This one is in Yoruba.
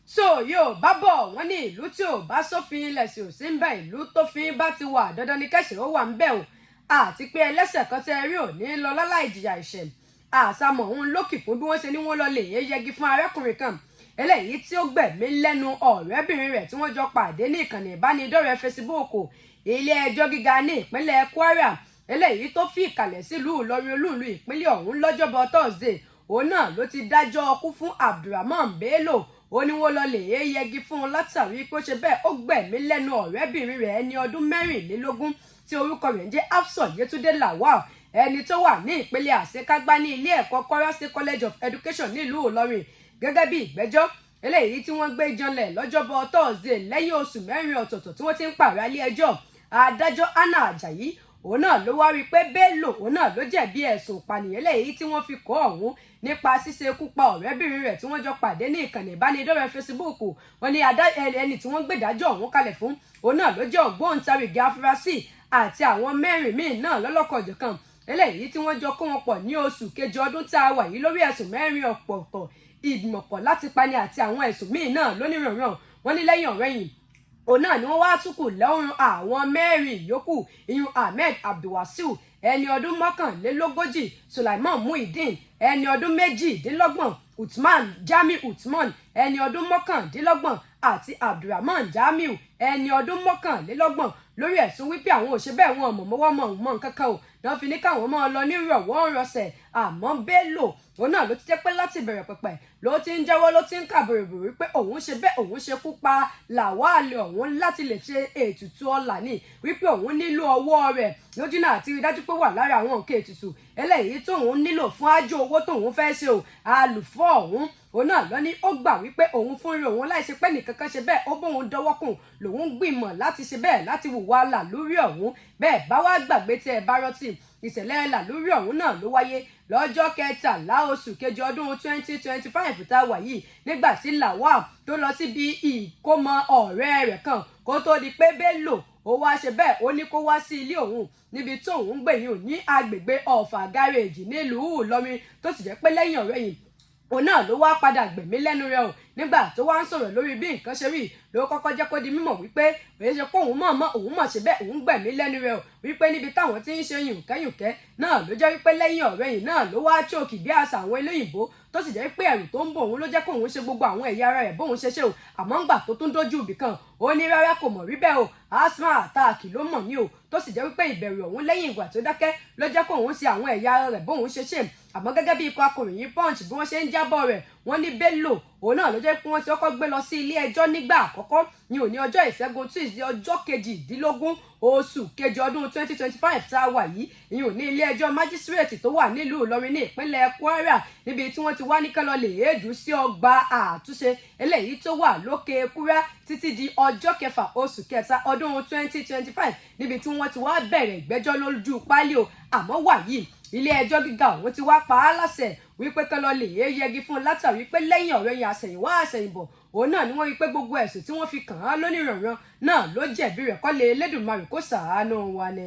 So yóò bá bọ̀, wọ́n ní ìlú tí ò bá sófin lẹ̀sìn ò sí ń bẹ̀. Ìlú tófin bá ti wà, dandan ni kẹsì ó wà ń bẹ̀ o. Àti pé ẹlẹ́sẹ̀ kan tẹ́ rí ò ní lọ láláì jìyà ìṣẹ̀. Àsámọ̀ òun lókì fún bí wọ́n ṣe ní wọ́n lọ lè yẹgi fún arákùnrin kan eléyìí tí ó gbẹ̀mí lẹ́nu ọ̀rẹ́bìnrin rẹ̀ tí wọ́n jọ pàdé ní ìkànnì ìbánidọ́rẹ̀ẹ́ Facebook. Ilé ẹjọ́ gíga ní ìpínlẹ̀ Kwara eléyìí tó fi ìkàlẹ̀ sílùú Ìlọrin, olúùlú ìpínlẹ̀ ọ̀hún, lọ́jọ́bọ̀ Thursday, òun náà ló ti dájọ́ ọkú fún Abdulrahman Bello. Ó ní wọ́n lọ lè yẹgi fún un látàrí pé ó ṣe bẹ́ẹ̀, ó gbẹ̀mí lẹ́nu ọ̀rẹ́bìnrin rẹ̀ ẹni ọdún 24 tí orúkọ rẹ̀ ń jẹ́ Hafsat Yetunde Lawal, ẹni tó wà ní ìpele àṣekágbá ní ilé ẹ̀kọ́ Kwara State College of Education nílùú Ìlọrin. Gẹ́gẹ́ bí ìgbẹ́jọ́ eléyìí tí wọ́n gbé janlẹ̀ lọ́jọ́bọ̀ Thursday, lẹ́yìn oṣù 4 ọ̀tọ̀ọ̀tọ̀ tí wọ́n ti ń pààrọ̀ ilé ẹjọ́, adájọ́ Anna Ajayi òun náà ló wá rí i pé Bello òun náà ló jẹ̀bi ẹ̀sùn ìpànìyàn eléyìí tí wọ́n fi kọ́ ọ̀hún nípa ṣíṣe ikú pa ọ̀rẹ́bìnrin rẹ̀ tí wọ́n jọ pàdé ní ìkànnì ìbánidọ́rẹ̀ẹ́ Facebook. Wọ́n ní ẹni tí wọ́n gbé ìdájọ́ ọ̀hún kalẹ̀ fún òun náà ló jẹ́ ògbóǹtarìgì afurasí àti àwọn 4 míì náà lọ́lọ́kanòjọ̀kan eléyìí tí wọ́n jọ kó wọn pọ̀ ní oṣù kejì ọdún tá a wà yìí lórí ẹ̀sùn 4 ọ̀pọ̀ọ̀tọ̀, ìgbìmọ̀pọ̀ láti pani àti àwọn ẹ̀sùn míì náà lóníranran. Wọ́n ní lẹ́yìn ọ̀rẹ́yìn òun náà ni wọ́n wá túkù lọ́rùn àwọn 4 yòókù, ìyún Ahmed Abdulwasiu, ẹni ọdún 41, Sulaiman Muhyiddin, ẹni ọdún 28, Uthman Jamiu Uthman, ẹni ọdún 29, àti Abdulrahman Jamiu, ẹni ọdún 21, lórí ẹ̀sùn wípé àwọn ò ṣe bẹ́ẹ̀, wọn mọ̀ mọ́wọ́ mọ̀ mọ́ nǹkan kan ò náà fi ní káwọn máa lọ ní rọ̀wọ́ rọsẹ̀. Àmọ́ Bello òun náà ló ti jẹ́ pé láti bẹ̀rẹ̀ pẹ̀pẹ̀ ló ti ń jẹ́wọ́, ló ti ń kà bòròbòrò wípé òun ṣe bẹ́ẹ̀, òun ṣekú pa Làwálì ọ̀hún láti lè ṣe ètùtù ọlà ní, wípé òun nílò ọwọ́ rẹ̀ lójú náà àti rí dájú pé wà lára àwọn nǹkan ètùtù eléyìí tóun nílò fún ájò owó tóun fẹ́ ṣe o. Àlùfọ́ ọ̀hún òun náà lọ ní ó gbà wípé òun fúnra òun, láì ṣe pé nìkankan ṣe bẹ́ẹ̀ ó bóun dọwọ́ kùn, lòun gbìmọ̀ láti ṣe bẹ́ẹ̀, láti hùwà làlúrí ọ̀hún. Bẹ́ẹ̀ bá wá gbàgbé, tí ẹ bá rántí, ìṣẹ̀lẹ̀ làlúrí ọ̀hún náà ló wáyé lọ́jọ́ 13 oṣù kejì ọdún 2025 tá a wà yìí, nígbà tí Lawal tó lọ síbi ìkómọ ọ̀rẹ́ rẹ̀ kan kó tó di pé Bello ó wá ṣe bẹ́ẹ̀, ó ní kó wá sí ilé òun níbi tó òun ń gbé yìí ní agbègbè Ọ̀fà Gáréèjì nílùú Ìlọrin, tó sì jẹ́ pé lẹ́yìn ọ̀rẹ́yìn òun náà ló wá padà gbẹ̀mí lẹ́nu rẹ̀ o. Nígbà tó wá ń sọ̀rọ̀ lórí bí nǹkan ṣe rí, ló kọ́kọ́ jẹ́ kó di mímọ̀ wípé òye ṣe pé òun mọ̀ mọ́ òun mọ̀ ṣe bẹ́ẹ̀, òun gbẹ̀mí lẹ́nu rẹ̀ o, wípé níbi táwọn ti ń ṣe yùnkẹ́yùnkẹ́ náà ló jẹ́ wípé lẹ́yìn ọ̀rẹ́yìn náà ló wá choke bí àṣà àwọn eléyìnbó, tó sì jẹ́ pé ẹ̀rù tó ń bò òun ló jẹ́ kó òun ṣe gbogbo àwọn ẹ̀yà ara rẹ̀ bóun ṣe ṣe o. Àmọ́ ńgbà tó tún dójú ibì kan, ó ní rárá, kò mọ̀ rí bẹ́ẹ̀ o, asthma attack ló mọ̀ ní o, tó sì jẹ́ wípé ìbẹ̀rù ọ̀hún lẹ́yìn ìgbà tó dákẹ́ ló jẹ́ kó òun ṣe àwọn ẹ̀yà ara rẹ̀ bóun ṣe ṣe. Àmọ́ gẹ́gẹ́ bí ikọ̀ akọ̀ròyìn Punch bí wọ́n ṣe ń jábọ̀ rẹ̀, wọ́n ní Bello òun náà ló jẹ́ pé wọ́n ti kọ́kọ́ gbé lọ sí ilé ẹjọ́ nígbà àkọ́kọ́ ní òní ọjọ́ Ìṣẹ́gun Tuesday, ọjọ́ 18 oṣù kejì ọdún 2025 tá a wà yìí, ìyún ní ilé ẹjọ́ májísírèètì tó wà nílùú Ìlọrin ní ìpínlẹ̀ Kwara, níbi tí wọ́n ti wá ní kán lọ lè èédú sí ọgbà àtúnṣe eléyìí tó wà lókè Kúrá títí di ọjọ́ 6 oṣù kẹta ọdún 2025, níbi tí wọ́n ti wá bẹ̀rẹ̀ ìgbẹ́jọ́ lójú pálí o. Àmọ́ wàyí, ilé ẹjọ́ gíga ọ̀hún ti wá pa á láṣẹ wípé kán lọ lè yẹgi fún un, látàrí pé lẹ́yìn ọ̀rẹ́yìn, àṣẹ̀yìnwá àṣẹ̀yìnbọ̀, òun náà ni wọ́n rí pé gbogbo ẹ̀sùn tí wọ́n fi kàn án lónìrànràn náà ló jẹ̀bi rẹ̀. Kọ́lé Elédùmarè kó ṣàánú wa ni.